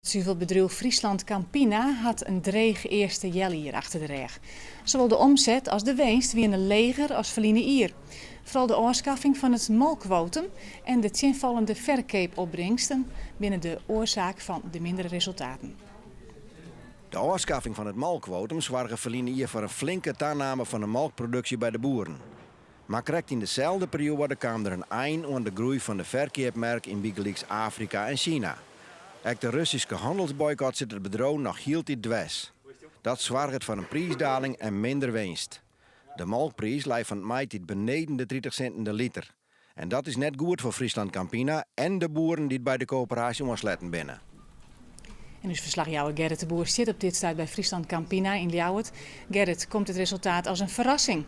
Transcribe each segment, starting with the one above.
Suvelbedriuw Friesland Campina hat in dreech earste healjier achter de rêch. Sawol de omset as de winst wiene leger as ferline jier. Foaral de ôfskaffing fan it molkkwotum en de tsjinfallende ferkeapopbringsten binne de oarsaak fan de mindere resultaten. De ôfskaffing fan it molkkwotum soarge ferline jier foar in flinke taname fan de molkproduksje by de boeren. Mar krekt yn deselde perioade kaam der in ein oan de groei fan de ferkeapmerk yn bygelyks Afrika en Sina. Ek de Russyske hannelsboykot sit it bedriuw noch hieltyd dwers. Dat soarget foar in priisdaling en minder winst. De molkpriis lei fan 't maitiid beneden de 30 sinten de liter. En dat is net goed foar Friesland Campina en de boeren dy't by de koöperaasje oansletten binne. En ús ferslachjouwer Gerrit de Boer sit op dit stuit by Friesland Campina yn Ljouwert. Gerrit, komt it resultaat as in ferrassing?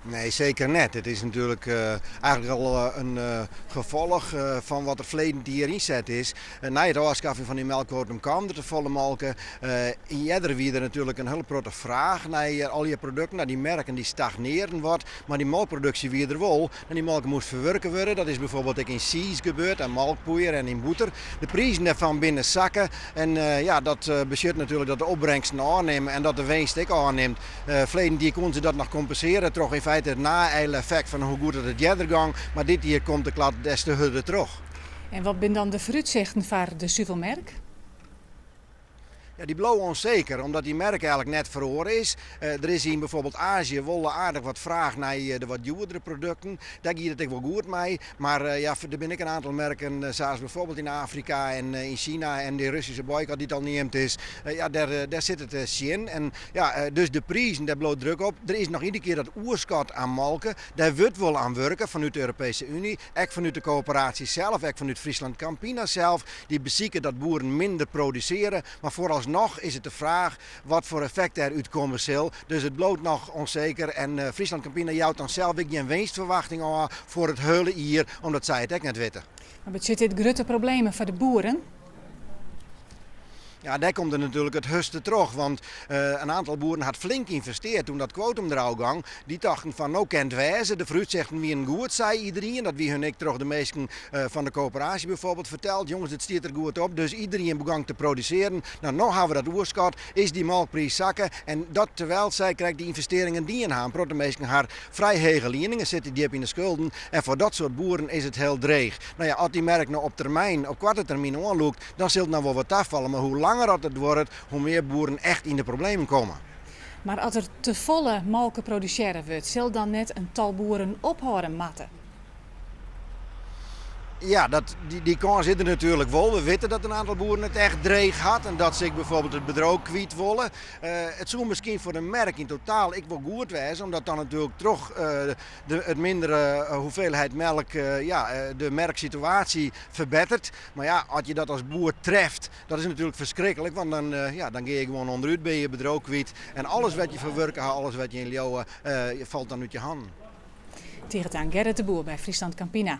Nee, seker net. It is natuerlik eigenlik al in gefolch fan wat der ferleden jier ynset is. Nei it ôfskaffen fan dy melkkwotum kaam der te folle molke. Earder wie der natuerlik in hiele protte fraach nei allegear produkten. Dy merken dy stagnearren wat, mar dy molkproduksje wie der wol. En dy molke moast ferwurke wurde. Dat is byfoarbyld ek yn tsiis gebeurd en molkpoeier en yn bûter. De prizen dêrfan binne sakke en ja, dat betsjut natuerlik dat de opbrengsten ôfnimme en dat de winst ek ôfnimt. Ferleden jier koene se dat noch kompensearje troch yn feite it neieleffekt fan hoe goed dat it earder gong, mar dit jier komt de klap des te hurder troch. En wat binne dan de foarútsichten foar de suvelmerk? Ja, dy bliuwe ûnseker, omdat dy merk eigenlik net feroare is. Der is yn byfoarbyld Azië wol aardich wat fraach nei de wat djoerdere produkten. Dêr giet it ek wol goed mei. Mar ja, der binne ek in oantal merken, sa as byfoarbyld yn Afrika en yn Sina en dy Russyske boykot dy't al neamd is, ja, dêr sit it tsjin. En ja, dus de prizen, dêr bliuwt druk op. Der is noch iedere kear dat oerskot aan molke. Dêr wurdt wol aan wurke fanút de Europeeske Uny, ek fanút de koöperaasje sels, ek fanút Friesland Campina sels. Dy besykje dat boeren minder produsearje, mar foaralsnoch is it de fraach wat foar effekt dêr útkomme sil. Dus it bliuwt noch ûnseker en Friesland Campina jout dan sels ek gjin winstferwachting ôf foar it hiele jier, omdat sy it ek net witte. Mar betsjut dit grutte problemen foar de boeren? Ja, dêr komt it natuerlik it hurdste troch, want in oantal boeren hat flink ynvestearre toen dat kwotum derôf gong. Dy tochten fan no kin it wêze, de foarútsichten wienen goed, sei iderien. Dat wie hun ek troch de minsken fan de koöperaasje byfoarbyld ferteld. Jonges, it stiet der goed op, dus iderien begong te produsearjen. No, no hawwe we dat oerskot, is dy molkpriis sakke en dat terwyl sy krekt dy ynvestearringen dien ha. In protte minsken ha frij hege lieningen, sitte djip yn de skulden en foar dat soart boeren is it hiel dreech. No ja, as dy merk no op termyn, op koarte termyn oanlûkt, Dan sil it noch wol wat tafalle, mar hoe langer oft it duorret, hoe mear boeren echt yn de problemen komme. Mar as der tefolle molke produsearre wurdt, sil dan net in tal boeren ophâlde moatte? Ja, dat, dy kâns is der natuerlik wol. We witte dat in oantal boeren it echt dreech hat en dat se ek byfoarbyld it bedriuw kwyt wolle. It soe miskien foar de merk yn totaal ek wol goed wêze, omdat dan natuerlik troch de it mindere hoeveelheid melk ja, de merksituaasje ferbetteret. Mar ja, as je dat as boer treft, dat is natuerlik ferskriklik, want dan, ja, dan gean je gewoan ûnderút, binne je bedriuw kwyt en alles wat je ferwurke ha, alles wat je yn leauwe, falt dan út je hannen. Tige tank Gerrit de Boer by Friesland Campina.